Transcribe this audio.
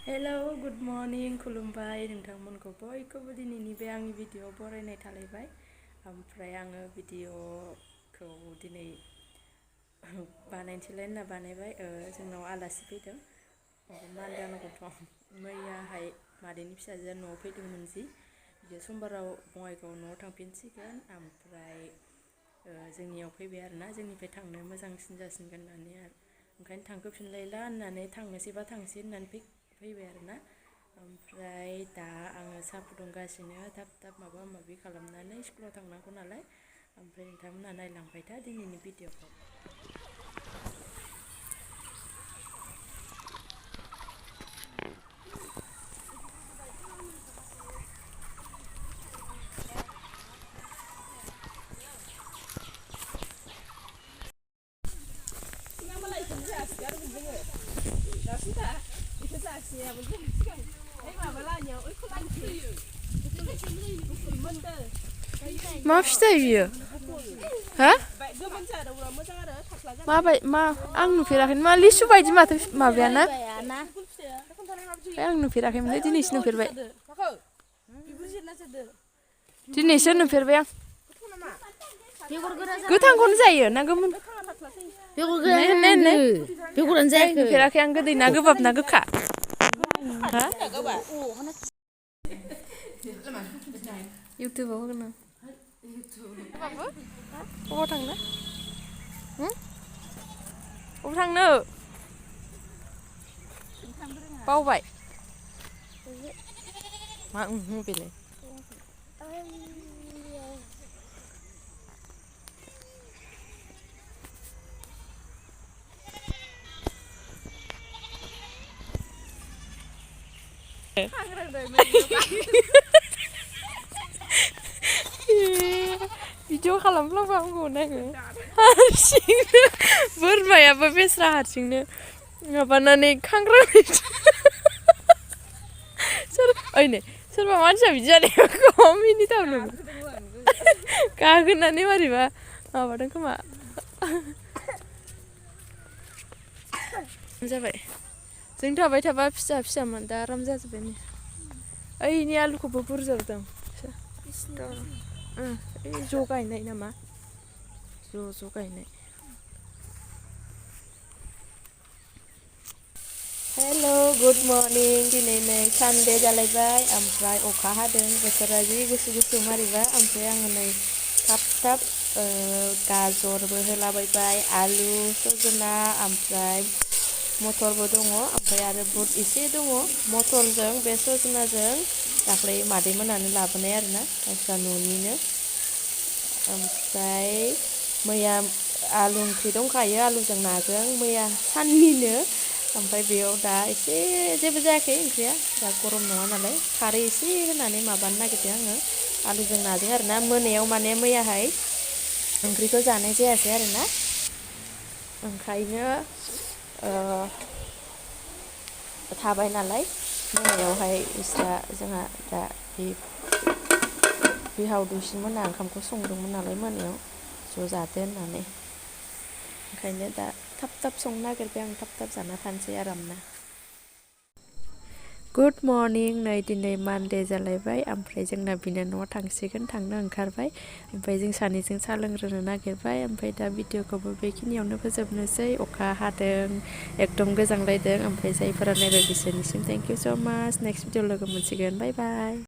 Hello good morning खुलुमबाय नोंथांमोनखौ बयखौबो दिनैनि बे आंनि भिडिअ बरायनाय थालायबाय। ओमफ्राय आङो भिडिअखौ दिनै बानायनोसैलाय होनना बानायबाय। जोंनाव आलासि फैदों मानदान गथ' मैयाहाय मादैनि फिसाजोआ न'आव फैदोंमोन जि बियो समबाराव बङाइगाव न'आव थांफिनसिगोन। ओमफ्राय जोंनियाव फैबाय आरोना, जोंनिफ्राय थांनो मोजांसिन जासिनगोन होननानै आरो ओंखायनो थांखोफिनलायला होननानै थांनोसैबा थांसै होननानै फैबाय आरोना। ओमफ्राय दा आङो साहा फुदुंगासिनो थाब थाब माबा माबि खालामनानै स्कुलाव थांनांगौ नालाय। ओमफ्राय नोंथांमोनहा नायलांबाय था दिनैनि भिडिअखौ। मा फिथाइ बियो? हा? मा आं नुफेराखैमोन। मा लिसु बायदि माथो माबायाना? आं नुफेराखैमोनलै, दिनैसो नुफेरबाय। दिनैसो नुफेरबाय आं। गोथांखौनो जायो ना गोमोन? बेगरानो जायाखै। नुफेराखै आं। गोदै ना गोबाब ना गोखा? हा? इउटुबाव होगोन आं। अबाव थांनो? अबाव थांनो? बावबाय? मा बेलाय? भिडिअ खालामफ्लांबा हामगौमोन आङो। हारसिंनो बोरमायाबो बेस्रा हारसिंनो माबानानै खांग्रांनाय। सोरबा मानसिया बिदि जानाया खम मिनिथावनो गाखोनानै मारैबा माबादों खोमा। जाबाय। जों थाबाय थाबा फिसा फिसामोन, दा आराम जाजोब्बाय नै। ओइनि आलुखौबो बुरजावदों। ज' गायनाय नामा? ज' गायनाय। हेल' गुड मर्निं। दिनै नै सानडे जालायबाय। ओमफ्राय अखा हादों, बोथोरा जि गुसु गुसु मारैबा। ओमफ्राय आङो नै थाब थाब गाजरबो होलाबायबाय, आलु, सजना, ओमफ्राय मटरबो दङ। ओमफ्राय आरो बुट एसे दङ। मटरजों बे सजनाजों दाख्लै मादै मोनानो लाबोनाय आरोना, गावस्रा न'निनो। ओमफ्राय मैया आलु ओंख्रि दंखायो, आलुजों नाजों मैया साननिनो। ओमफ्राय बेयाव दा एसे जेबो जायाखै ओंख्रिया, दा गरम नङा नालाय। खारै एसे होनानै माबानो नागिरदों आङो, आलुजों नाजों आरोना। मोनायाव माने मैयाहाय ओंख्रिखौ जानाय जायासै आरोना, ओंखायनो थाबाय नालाय। मोनायावहाय इस्रा जोंहा दा बिहाव दुइसिनमोना ओंखामखौ संदोंमोन नालाय मोनायाव, ज' जादो होननानै। ओंखायनो दा थाब थाब संनो नागिरबाय आं, थाब थाब जाना थानोसै आरामनो। Good morning. नै दिनै मानडे जालायबाय। ओमफ्राय जोंना बिनानावआ थांसिगोन, थांनो ओंखारबाय। ओमफ्राय जों सानैजों साहा लोंग्रोनो नागिरबाय। ओमफ्राय दा भिडिअखौबो बेखिनियावनो फोजोबनोसै। अखा हादों, एकदम गोजांलायदों। ओमफ्राय जायफोरा नायबाय बिसोरनिसिम थेंक इउ स' माच। नेक्स्ट भिडिअ लोगो मोनसिगोन। बाय बाय।